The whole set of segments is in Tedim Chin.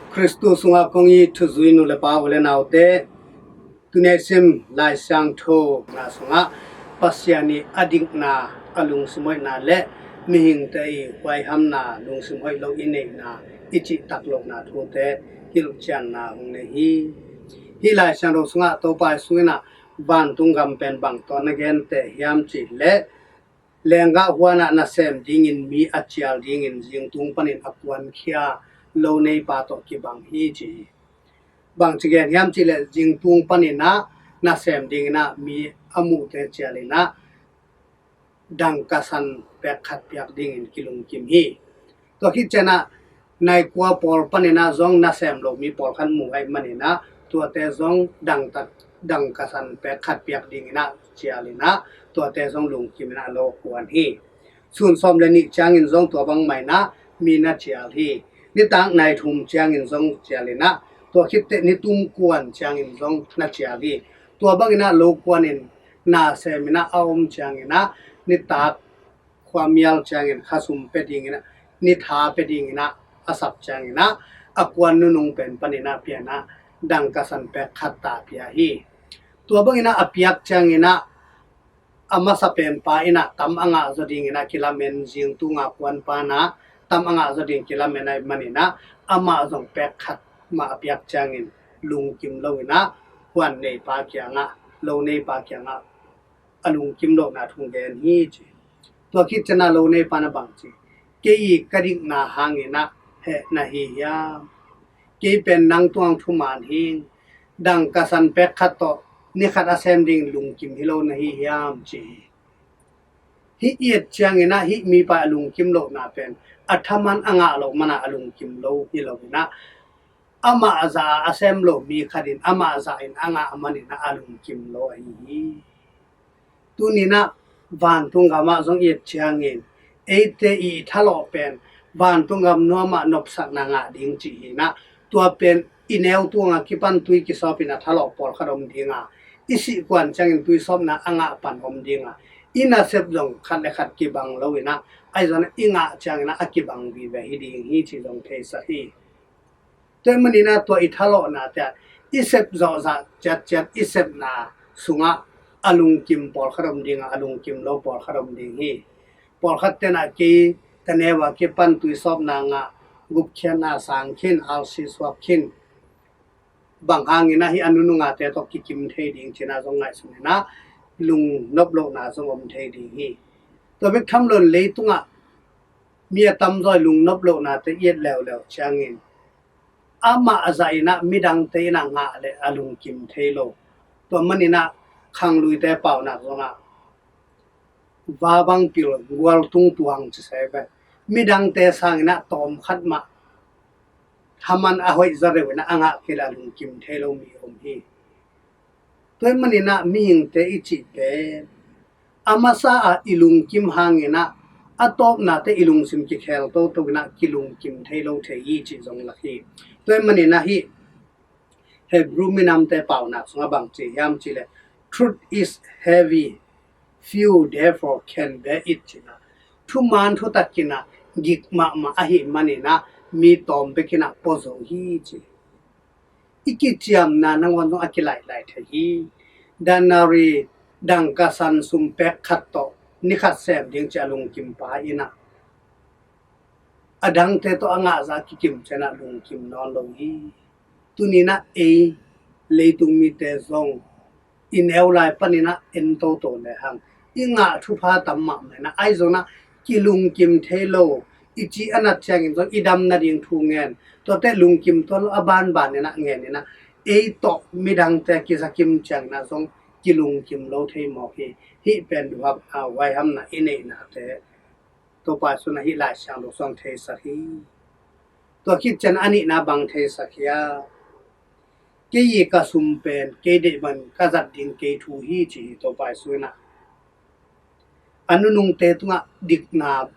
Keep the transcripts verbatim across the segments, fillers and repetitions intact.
Khristu sungah kong it thuzui nu le pa, u le naute, tuni i sim Lai Siangtho na sungah Pasian i a dikna, a lungsim hoihna le mihingte i huaihamna, lungsim hoih lo i neihna, i cihtak lohna thute hilhcianna hong nei hi. Hih Lai Siangtho sungah Topa Jesu in ah vantung gam pen bang tawh na genteh hiam cih leh, lenggah huanah nasem dingin mi a cial dingin zingtung panin a kuankhia lo neipa tawh kibang hi ci hi. Bangci gen hiam cih leh zingtung panin ah nasem dingin ah mi a muhte cialin ah dangka san pek khat piak dingin kilungkim hi. Tua khit ciangin ah naikua pawl panin ah zong nasem lo mi pawlkhat mu ahih manin ah tuate zong dangtak, dangka san pek khat piak dingin ah cialin ah tuate zong lungkimin ah lo kuan hi. Sun sawm le nih ciangin zong tua bangmah in ah mi na cial hi. Nitak nai thum ciangin zong cialin ah tua khitteh nitum kuan ciangin zong na cial hi. Tua bangin ah lo kuanin nasemin ah a om ciangin ah nitak khuamial ciangin khasum pia dingin ah, nitha pia dingin ah a sap ciangin ah a kuan nunung pen panin ah pian ah dangka san pek khat ta pia hi. Tua bangin ah a piak ciangin ah a masa penpa in ah tam a ngah zaw dingin ah kilamen, zingtunga kuanpa in ah tam a ngah zaw ding kilamen ahih manin ah amah zong pek khat mah a piak ciangin lungkim loin ah huan neipa kiangah, lo neipa kiangah a lungkim lohna thu gen hi ci. Tua khit ciangin ah lo neipa in ah bang ci, kei i ka dikna hangin ah heh na hi hiam? Kei pen nang tungah thuman hing, dangka san pek khat tawh ni khat a sem ding lungkim hi lo na hi hiam ci hi. Hih i et ciangin ah hih mipa a lungkim lohna pen a thaman a ngah loh man ah a lungkim lo hi loin ah amah zah a sem lo mi khat in amah zah in a ngah manin ah a lungkim lo ahi hi. Tuni in ah vantung gamah zong i et ciangin eite i thalawh pen vantung gam nuamah nopsakna ngah ding ci hi in ah tua pen i neu tungah kipan tui kisawpin a thalawh pawlkhat om ding a, i sih kuan ciangin tuisawpna a ngah pan om ding a, i nasep zong khat le khat kibang loin ah ahi zongin ah i ngah ciangin ah a kibang vive hi ding hi ci zong theisak hi. Tua ahih manin ah tua i thalawhna te ah i sep zawhzah ciatciat i sepna sungah a lungkim pawlkhat om ding a, a lungkim lo pawlkhat om ding hi. Pawlkhat ten ah kei ka neu a kipan tuisawpna ngah, gupkhiatna sang khin, alsi suak khin, bang hangin ah hih a nunungate tawh kikim thei ding ci-in ah zong ngaihsun in ah lungnop lohna zong om thei ding hi. Tua bek tham loin leitungah mi a tamzaw i lungnop lohnate i et leuleu ciangin amah zah in ah midangte in ah ngah leh a lungkim thei lo. Tua manin ah khangluite paunak zongah va bang pil, gual tung tuang ci se ve. Midangte sangin ah tawm khat mah thaman a hoih zaw deuh in ah a ngah kei leh a lungkim thei lo mi om hi. Tua ahih manin ah mihingte i cihte a masa ah i lungkim hangin ah a tawpnate i lungsim kikhel toto in ah kilungkim thei lo thei hi cih zong lak hi. Tua ahih manin ah hih Hebrew minamte paunak sungah bang ci hiam cih leh, "Truth is heavy, few therefore can bear it," ci-in ah thuman thutak in ah gik mahmah ahih manin ah mi tawm bek in ah pua zo hi ci. I kiciamna nangawn zong a kilaihlai thei hi. Danari dangka san sum pek khat tawh ni khat sem ding ci a lungkimpa in ah a dangte tawh a ngah zah a kikim ciangin ah lungkim nawn lo hi. Tuni in ah ei leitung mite zong i neu lai panin ah en toto lehang i ngah thupha tam mahmah in ah ahi zongin ah kilungkim thei lo, i cih a nat ciangin zong i dam nading thu ngen, tuate lungkim tuan lo a banban in ah ngen in ah ei tawh midangte kizakim ciangin ah zong kilungkim lo thei mawk hi. Hih pen duhap a huaihamna i neihnate Topa Jesu in ah hih Lai Siangtho sungah theisak hi. Tua khit ciang a nihna bang theisak hiam? Kei i ka sum pen kei deih bangin ka zat ding kei thu hi ci hi Topa Jesu in ah. A nunungte tungah dikna,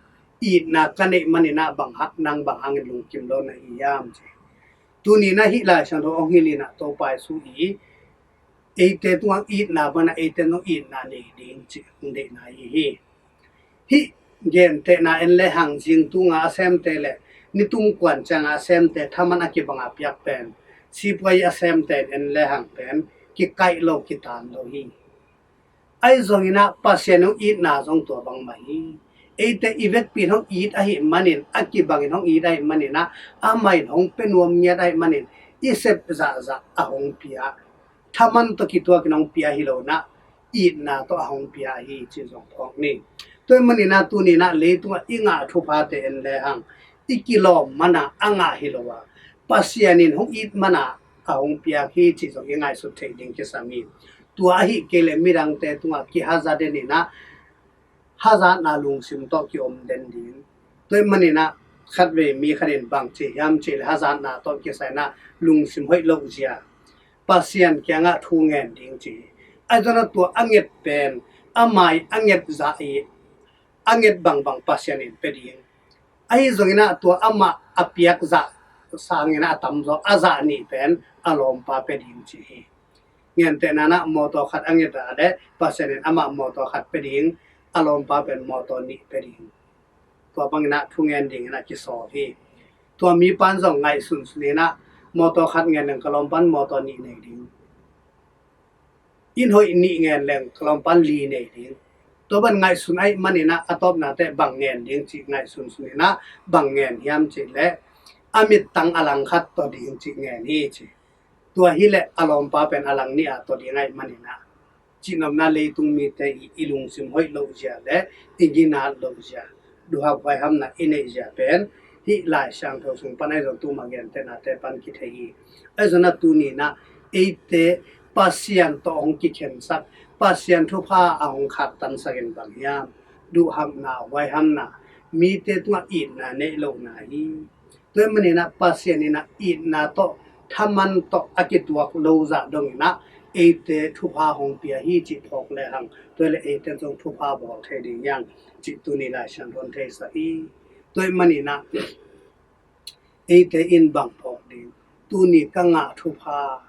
itna ka neih manin ah bang hang, nang bang hangin lungkim lo na hi hiam ci. Tuni in ah hih Lai Siangtho hong hilh in ah Topa Jesu i eite tungah itna bangin ah eite tungah itna nei ding ci hong deihna hi hi. Hih gentehna en lehang zingtunga a semte le nitum kuan ciangah a semte thaman a kibanga piak pen sipuai a semte in en lehang pen kikaih lo, kitan lo hi. Ahi zonginah Pasian hong itna zong tua bangmah hi. Eite i vekpi in hong it ahih manin, a kibangin hong it ahih maninah, amah in hong pia nuam ngiat ahih manin i sep zahzah a hong pia, thaman tawh kituakin hong pia hi lo inah, itna tawh a hong pia hi cih zong phawk ni. Tua ahih maninah tuninah leitungah i ngah thuphate en lehang i kilawm mana a ngah hi lo a, Pasian in hong it mana a hong piak hi cih zong i ngaihsut theih ding kisam hi. Tua ahih kei leh midangte tungah kihaza den inah hazatna lungsim tawh kiom den ding. Tua ahih maninah khatvei mi khat in bang ci hiam cih leh hazatna tawh kisai inah lungsim hoih loh zia, Pasian kiangah thu ngen ding ci hi. Ahi zonginah tua a nget pen amah i a nget zah i a nget bangbang Pasian in pia ding. Ahi zonginah tua amah a piak zah sanginah a tamzaw a zah nih pen a lawmpa pia ding ci hi. Ngentehna inah mawtaw khat a nget a leh Pasian in amah mawtaw khat pia ding, a lawmpa pen mawtaw nih pia ding. Tua banginah thu ngen dinginah kisawl hi. Tua mipa in zong ngaihsunsun inah mawtaw khat ngen leng ka lawmpa in mawtaw nih nei ding. Inn hoih nih ngen leng ka lawmpa in li nei ding. Tua bang ngaihsun ahih maninah a tawpna teh bang ngen ding cih ngaihsunsun inah bang ngen hiam cih leh a mittang a langkhat tawh ding cih ngen hi ci. Tua hileh a lawmpa pen a lang nih ah tawh ding ahih maninah cihnopna leitung mite i, i lungsim hoih loh zia le i ginat loh zia, duhhap huaihamna i neih zia pen hih Lai Siangtho sung pan ahi zong tuma gentehnate pan kithei hi. Ahi zonginah tuninah eite Pasian tawh hong kikhensak, Pasian thupha a hong khaktansak in bang hiam? Duhhapna, huaihamna, mite tungah itna neih lohna hi. Tua ahih maninah Pasian inah itna tawh thaman tawh a kituak lo zah donginah eite thupha hong pia hi cih phawk lehang, tua hileh eite zong thupha bawl thei ding hiam cih tuni Lai Siangtho in theisak hi. Tua ahih maninah eite in bang phawk ding? Tuni ka ngah thupha,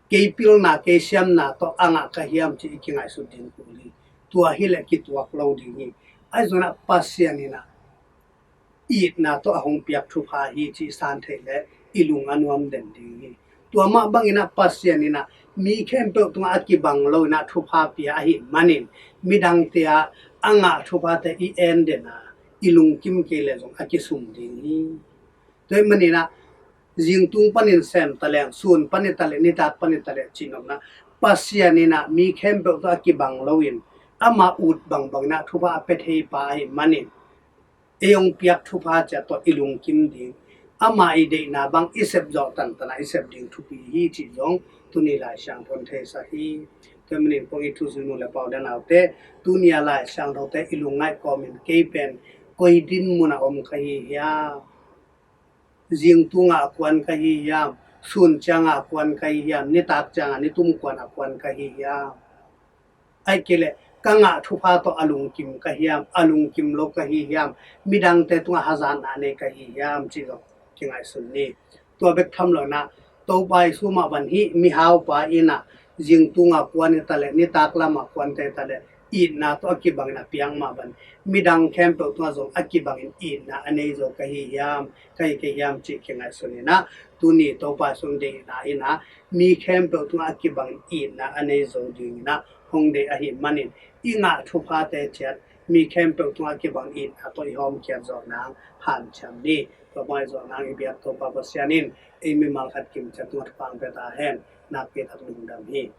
kei pilna, kei siamna tawh a ngah ka hiam cih i kingaihsut ding kul hi. Tua hileh kituak lo ding hi. Ahi zonginah Pasian inah itna tawh a hong piak thupha hi cih san theih leh i lung a nuam den ding hi. Tua mah banginah Pasian inah mi khempeuh tungah a kibang lo inah thupha pia ahih manin midangte ah a ngah thuphate i en den a, i lungkim kei leh zong a kisum ding hi. Tua ahih maninah zingtung panin sem taleng, sun pan i taleh, nitak pan i taleh cihnopna, Pasian inah mi khempeuh tawh a kibang loin amah ut bangbang inah thupha a pia thei pa ahih manin ei hong piak thupha ciat tawh i lungkim ding, amah i deihna bang i sep zawh tantana i sep ding thupi hi cih zong tuni Lai Siangtho in theisak hi. Tua ahih manin kong it thuzui nu le pa u le naute, tuni a Lai Siangthote i lungngaih kawmin kei pen koi din munah om ka hi hiam? Zingtungah a kuan ka hi hiam? Sun ciangah a kuan ka hi hiam? Nitak ciangah nitum kuan a kuan ka hi hiam? Ahih kei leh ka ngah thupha tawh a lungkim ka hiam? A lungkim lo ka hi hiam? Midangte tungah hazatna nei ka hi hiam cih zong kingaihsun ni. Tua bek tham lo inah Topa Jesu mah bang hih mihaupa inah zingtungah kuan i taleh, nitak lamah kuante taleh, itna tawh a kibangin a piak mah bang midang khempeuh tungah zong a kibangin itna a nei zo ka hi hiam, ka hi kei hiam cih kingaihsun inah, tuni Topa Jesu deihna inah mi khempeuh tungah a kibangin itna a nei zo dinginah hong deih ahih manin i ngah thuphate ciat mi khempeuh tungah a kibangin itna tawh i hawmkhiat zawh nang hanciam ni. Tua bang i zawh nang i biak Topa Pasian in ei mimal khat kimciat tungah thupha hong pia ta hen. Nakpi tak lungdam hi.